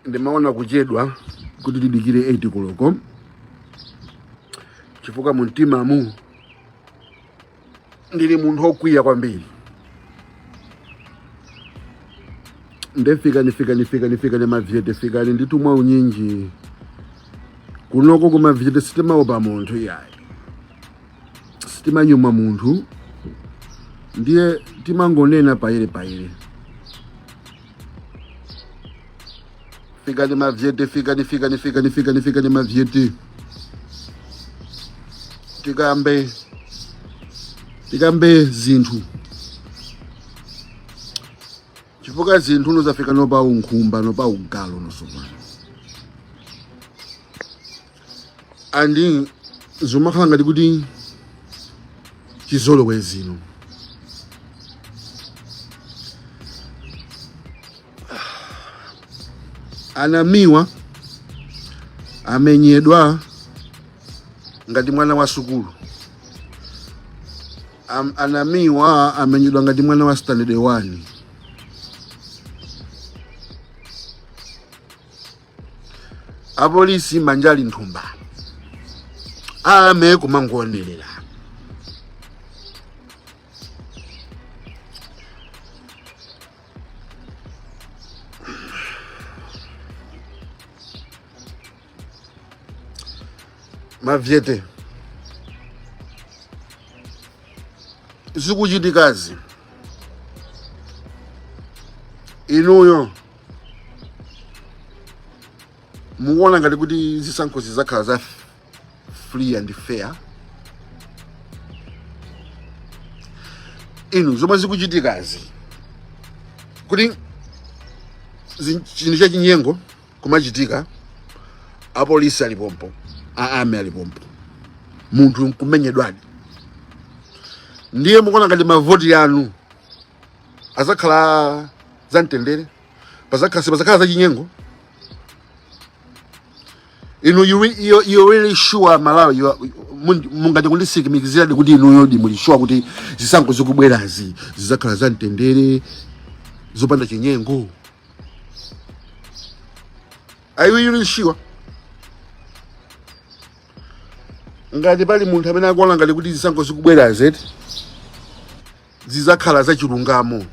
Ndimaona kuchedwa kuti tidikire 8 koloko chifukwa mumtimamu ndili munthu okwiya kwambiri. Nde fikani, fikani, fikani, fikani mavyete, fikani ndithu mwa unyinji kunoko kumavyete. Sitimaopa munthu iyayi, sitimanyuma munthu, ndiye timangonena payere payere. Fikani mavyete, fikani, fikani, fikani, fikani, fikani mavyete, tikambe, tikambe zinthu chifukwa zinthu no zafika nopa unkhumba nopa ugalo nosopano and zimakhala ngati kuti chizolowezino. Anamiwa amenyedwa ngati mwana wa sukulu. Anamiwa amenyedwa ngati mwana wa standard 1. Apolisi manja ali nthumba, ame kumangoonelera. Mavyete, zikuchitikazi inuyo mukuona ngati kuti zisankho zizakhala za free and fair? Inu, zomwe zikuchitikazi kuti chinthu chachinyengo kumachitika, apolisi alipompo, a army alipompo, munthu nkumenyedwadi, ndiye mukuona ngati mavoti anu azakhala za mtendere? Pazakhala, sipazakhala zachinyengo? Inu, you really sure, Malawi, mungati kunditsimikiziradi kuti inuyo di muli sure kuti zisankho zikubwerazi zizakhala za mtendere, zopanda chinyengo? Are you really sure? Ngati pali munthu amene akuona ngati kuti zisankho zikubwerazi zizakhala zachilungamo,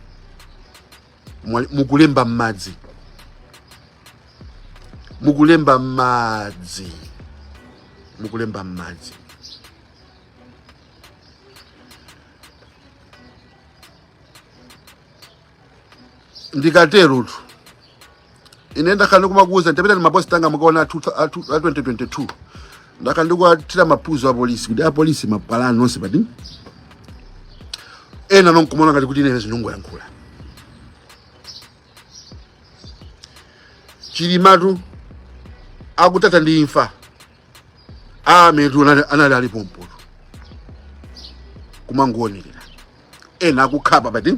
mukulemba m'madzi, mukulemba m'madzi, mukulemba m'madzi. Ndikaterotu ine ndakhala ndikumakuuza, tapita ndi mapost anga mukaona a 2022, ndakhala ndikuwathira mapuzo apolisi kuti apolisi mapwala anu nonse pati ena nonkumaona ngati kuti ine zinongoyankhula. Chilimatu akutata ndi imfa, ametu anali alipompotu kumangoonelera ena akukhapa pati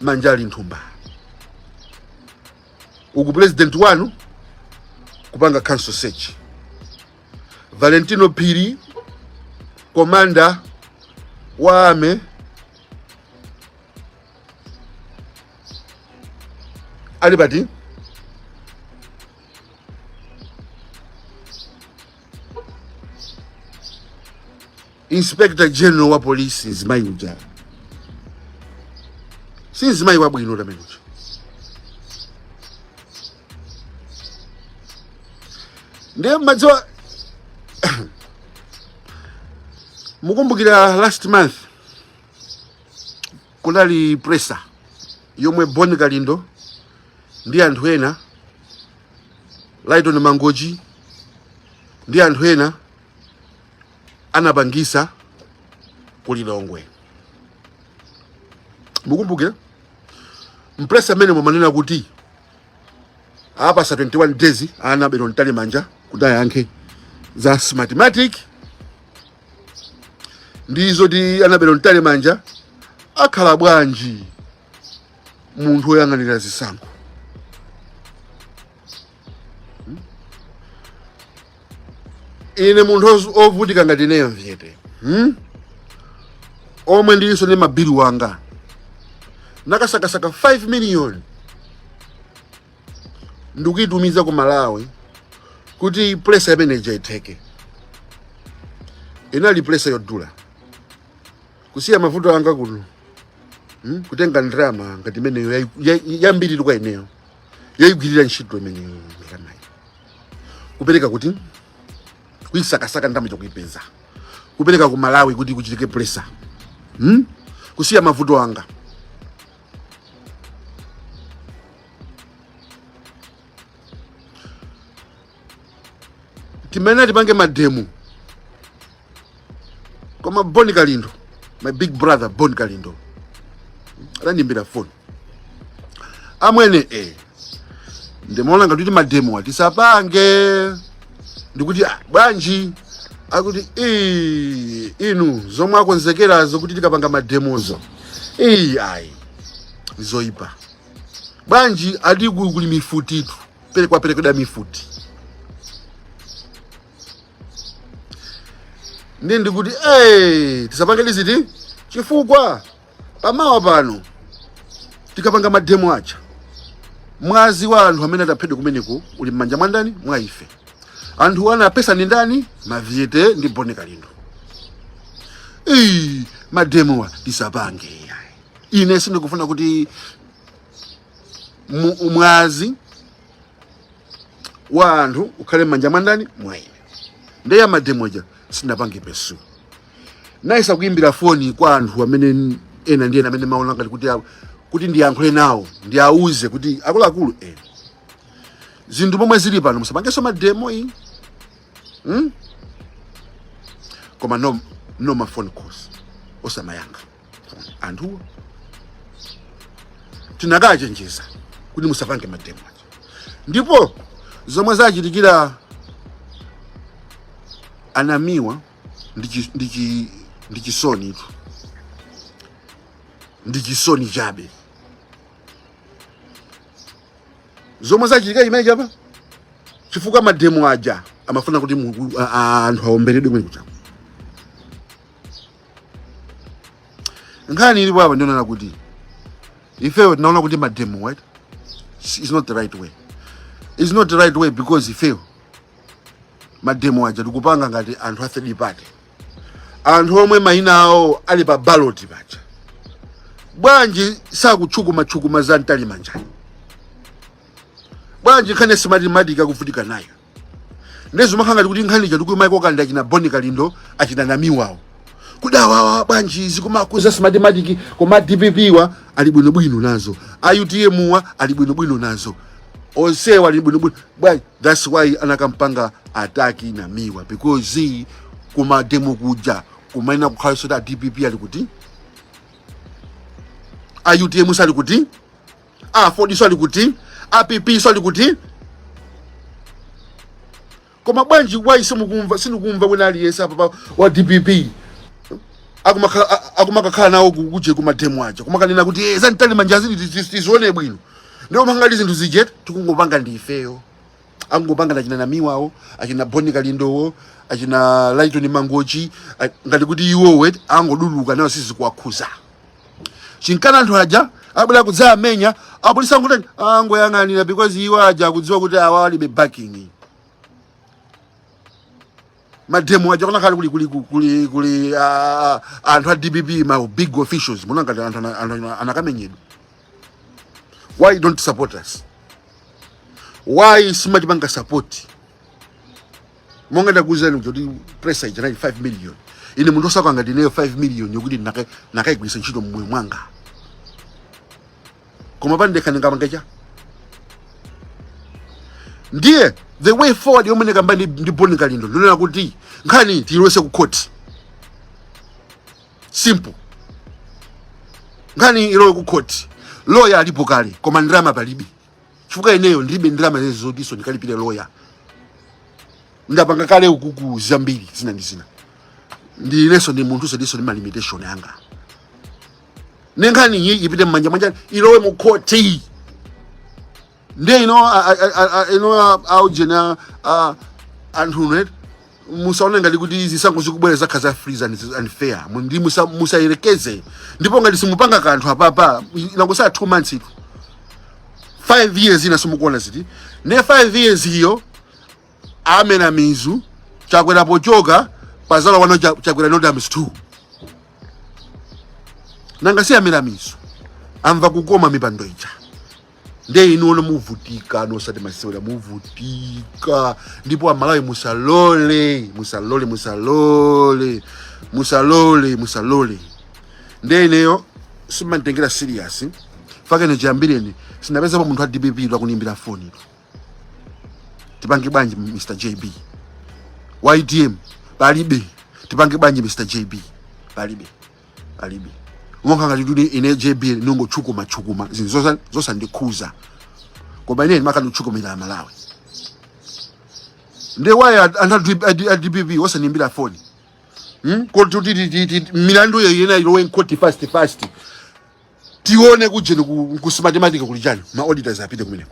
manja ali nthumba. Uku president wanu kupanga cancel search, Valentino Phiri, commander wa army, ali pati? Inspector General wa polisi, mzimayi uja si mzimayi wabwino tamene uja. Ndiye mmadziwa, mukumbukira last month kunali presser yomwe Bon Kalindo ndi anthu ena, Lighton Mangochi ndi anthu ena anapangisa ku Lilongwe? Mukumbukira m'presser amene mumanena kuti apasa 21 days Annabel Mtalimanja kuti ayankhe za Smartmatic, ndizo ti Annabel Mtalimanja akhala bwanji munthu woyang'anira zisankho? Ine munthu ovutika ngati ineyo mvyete, Omwe ndilinso ndi mabilu wanga, nakasakasaka 5 million. Ndikuyitumiza ku Malawi kuti presser imene ija itheke. Inali presser yodula, kusiya mavuto anga kuno, Kutenga ndalama ngati imeneyo yambiri kwa ineyo yoyigwirira ntchito imeneyo, ndalamayo kupereka kuti kuyisakasaka ndalama chokuipeza, kupereka ku Malawi kuti kuchitike presser, Kusiya mavuto anga. Timene tipange mademo, koma Boni Kalindo, my big brother Boni Kalindo, anandiimbira phone, "Amwene, ndimaona ngati kuti mademo tisapange." Ndikuti, "Ah, bwanji?" Akuti, "Inu zomwe akonzekerazo kuti tikapanga mademozo, ayi, zoyipa." "Bwanji?" Ati kuli mifutitu, kwaperekedwa mifuti. Ndi ndikuti, "Hey, tisapange liziti chifukwa pamawa pano tikapanga mademo aja, mwazi wa anthu amene ataphedwa kumeneko uli m'manja mwa ndani? Mwa ife. Anthu anapesa ndi ndani? Mavyete ndi Boni Kalindo. Ii, mademowa tisapange. Ine sindikufuna kuti mwazi wa anthu ukhale m'manja mwa ndani? Mwa ine." Ndeya mademo aja sinapange pursue. Naisa kuimbira foni kwa anthu amene ena ndi ena amene maona ngati kuti ndiyankhule nawo, ndiauze kuti, "Akuluakulu, zinthu pomwe zili pano, musapangenso mademo iyi, Koma no, no ma phone calls osamayankha anthuwo. Tinakachenjeza kuti musapange mademo aja, ndipo zomwe zachitikira anamiwa ndi chisoni tu, ndi chisoni chabe zomwe zachitika chimene chapa, chifukwa mademo aja amafuna kuti anthu aomberedwe kumene kuchako. Nkhani ilipo apa ndionera kuti ifeyo tinaona kuti mademo, right, is not the right way. Is not the right way because ifeyo mademo aja tikupanga ngati anthu a third party, anthu omwe mayina awo ali pa ballot paja, bwanji sakutchukumachukuma za Mtalimanja? Bwanji nkhani Smartmatic akuvutika nayo? Ndezimakhala ngati kuti nkhani ija tikumaiko ndi achina Boni Kalindo, achina Namiwawo, kudawawa bwanji zikumakuza Smartmatic, koma DPP wa ali bwinobwino nazo, a UTM wa ali bwinobwino nazo, onsewa ali bwinobwino bwanji? That's why anakampanga attack Namiwa, because kumademo kuja kumaina kukhalanso a DPP ali kuti, a UTM sali kuti, a Ford so ali kuti, a PP so ali kuti. Koma bwanji, why simukumva, sindikumva wina aliyense apa wa DPP akumakakhala nawo kuje kumademo aja, kumakanena kuti, "Eh, za Mtalimanja zili tizione bwino"? Ndipo mangati zinthu zije tikungopanga ndi ifeyo, angopanga achina Namiwawo, achina Boni Kalindowo, achina Lighton Mangochi, ngati kuti iwowe angoduluka nawo, sizikuwakhuza. Chinkana anthu aja abwera kudzamenya apolisi, angotani, angoyang'anira, because iwo aja akudziwa kuti awa alibe backing. Mademo aja kunakhala kuli anthu a DPP, ma big officials, muna ngati anthu anakamenyedwa. Why don't support us? Why simatipanga support? Monga ndakuwuzani kuti presser ija nali 5 million. Ine munthu osaka ngati ineyo, 5 million yokuti nakayigwiritsa ntchito mmoyo mwanga, koma pandekha ndingapange cha? Ndiye the way forward yomwe ndikamba ndi Boni Kalindo, ndinena kuti nkhani tiyilowese ku court. Simple, nkhani ilowe ku court. Lawyer alipo kale, koma ndalama palibe, chifukwa ineyo ndilibe ndalama zezo zotiso ndikalipire lawyer. Ndapanga kale ukuku zambiri, zina ndi zina. Ndilenso ndi munthu sediso ndi ma limitation yanga. Ne nkhani iyi ipite mmanja mwanja, ilowe mu court. Ndiye ino ino aujena anthu ne musaone ngati kuti zisankho zikubwera zakha za free and fair. Ndi musayerekeze. Ndipo ngati simupanga kanthu apapa, inangosala 2 months itu. 5 years ina simukuona ziti ne 5 years iyo amena mizu. Chakwera pochoka pazala wano Chakwera no times 2. Nanga si amena mizu, amva kukoma mipando ija. Nde inu ono muvutika, nosati masewera, muvutika. Ndipo Amalawi, musalole, musalole, musalole, musalole, musalole. Nde ineyo simanditengera serious fakene chiyambireni sinapezapo munthu a DPP lakunimbira foni, "Tipange bwanji, Mr JB?" YDM palibe. "Tipange bwanji, Mr JB?" Palibe, palibe. Umonga ngati tuli ine JB nungochukuma chukuma zinthu zosandikhuza, koma ine ndimakanditchukumira Malawi. Nde why anthu a DPP osanimbira foni, Kuti milandu iyo yena ilowe mkhoti fast fast, tione kujeni ku Smartmatic kuli chani, ma auditors apite kumeneko.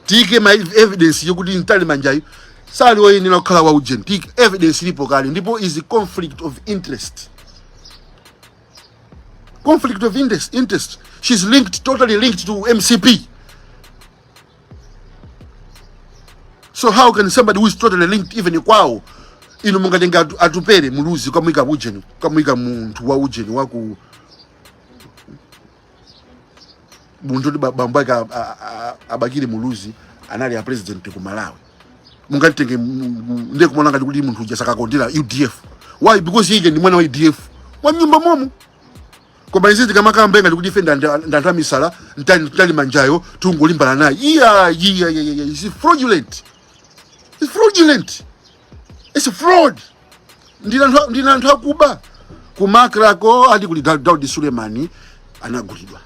Tike ma evidence yokuti Mtali Manjayo sali woyenera kukhala wa ujeni. Tike evidence ilipo kale, ndipo is conflict of interest, conflict of interest. She's linked, totally linked to MCP. So how can somebody who is totally linked, even kwawo, inu mungatenga Atupele Muluzi kamwika ujeni, kamwika munthu wa ujeni waku munthu kuti bambo ake a Bakili Muluzi anali a president ku Malawi, mungatenge ndiye kumona ngati kuti munthu uja sakakondera UDF? Why? Because iye ndi mwana wa UDF wa nyumba momo. Koma izi tikamakamba ngati kuti ife ndanthu amisala, Mtali Manjayo tungolimbana naye. Iya, iya, iya, iya, it's fraudulent, it's fraudulent, it's fraud. Ndina anthu akuba kumakrako ati kuli Daudi Sulemani anagulidwa,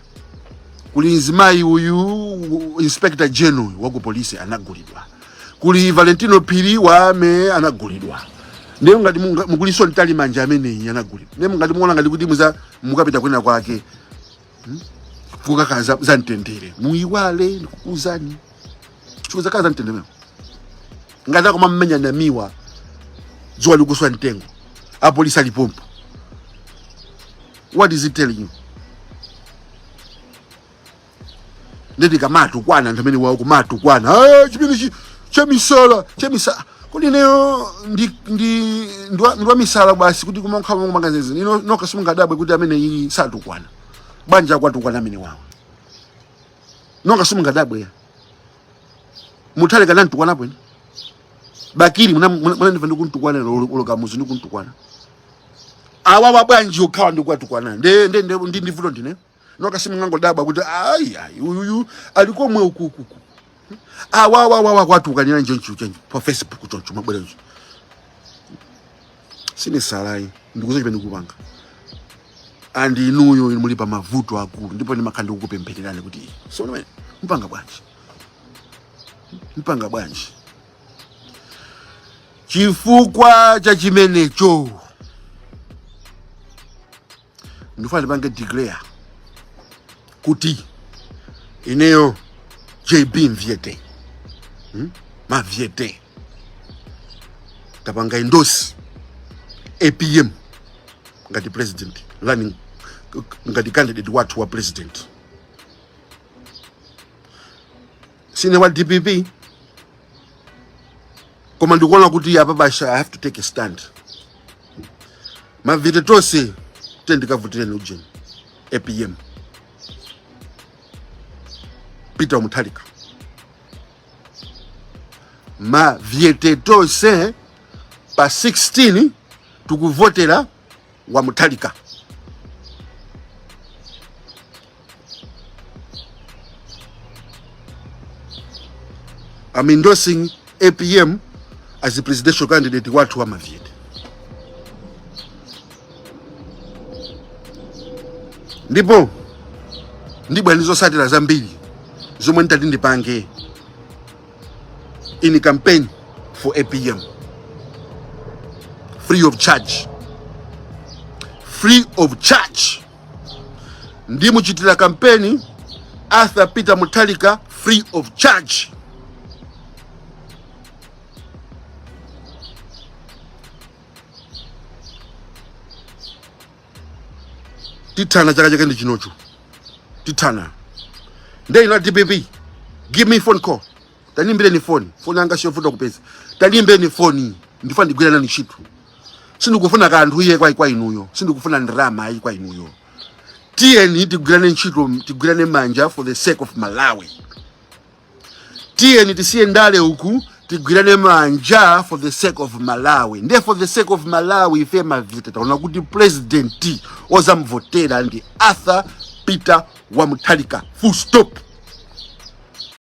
kuli mzimayi uyu inspector general wa ku polisi anagulidwa, kuli Valentino Phiri wame anagulidwa. Ndiye ngati mukuliso Mtali Manja ameneyi anagulidwa, ndiye ngati muona ngati kuti muza mukapita kwina kwake, Kukakhala za mtendere, muyiwale. Ndikukuuzani, chikuzakhala za mtendere ngati akoma mmenya Namiwa dzuwa likuswa mtengo, apolisi alipompo. What is it telling you? Ndeti kamatukwana anthu amene wawo kumatukwana, "Ah, chimene chemisala, chemisala." Kodi ineyo ndi wamisala basi kuti kumakhala magazezi ino nokha? Simungadabwe kuti amene iyi satukwana banja akwatukwana amene wawo, nokha simungadabwe ya Muthale kana ntukwanapo ine Bakili munandimva ndikuntukwana, ulokamuzi ndikuntukwana awawa bwanji okhawa ndikwatukwana nde nde nde ndi ndivuto ndine noka simungangodabwa kuti ayi ayi uyuyu alikomwe ukukuku awawawawa kwatukanira njenchu chenchu pa Facebook choncho mabwerenso sine salayi ndikuza chimene ndikupanga. And inuyo inu muli pa mavuto akulu, ndipo ndimakhala ndikukupemphererani kuti so mpanga bwanji, mpanga bwanji. Chifukwa cha chimenecho ndifuna ndipange declare kuti ineyo JB Mvyete, Mavyete, tapanga endorse APM ngati president running, ngati candidate wathu wa president. Sine wa DPP, koma ndikuona kuti apa basha I have to take a stand. Mavyete tonse tendikavutireni ujeni APM Peter Mutharika. Mavyete tonse pa 16 tikuvotera wa Mutharika. I'm endorsing APM as the presidential candidate wathu wa Mavyete. Ndipo ndibwera ndi zotsatira zambiri zomwe nditati ndipange in campaign for APM free of charge, free of charge. Ndimuchitira kampeni Arthur Peter Mutharika free of charge. Tithana chaka chake ndi chinocho, tithana. Nde inu a DPP, give me phone call, tandiimbireni foni. Foni yanga siyovuta kupeza. Tandiimbireni foni, ndifuna ndigwire nanu ntchito. Sindikufuna kanthu iye kwa inuyo, sindikufuna ndalama ayi kwa inuyo. Tiyeni tigwirane ntchito, tigwirane manja for the sake of Malawi. Tiyeni tisiye ndale uku, tigwirane manja for the sake of Malawi. Ndiye for the sake of Malawi, ife mavita taona kuti president ozamvotera ndi Arthur Peter Wamutharika, full stop.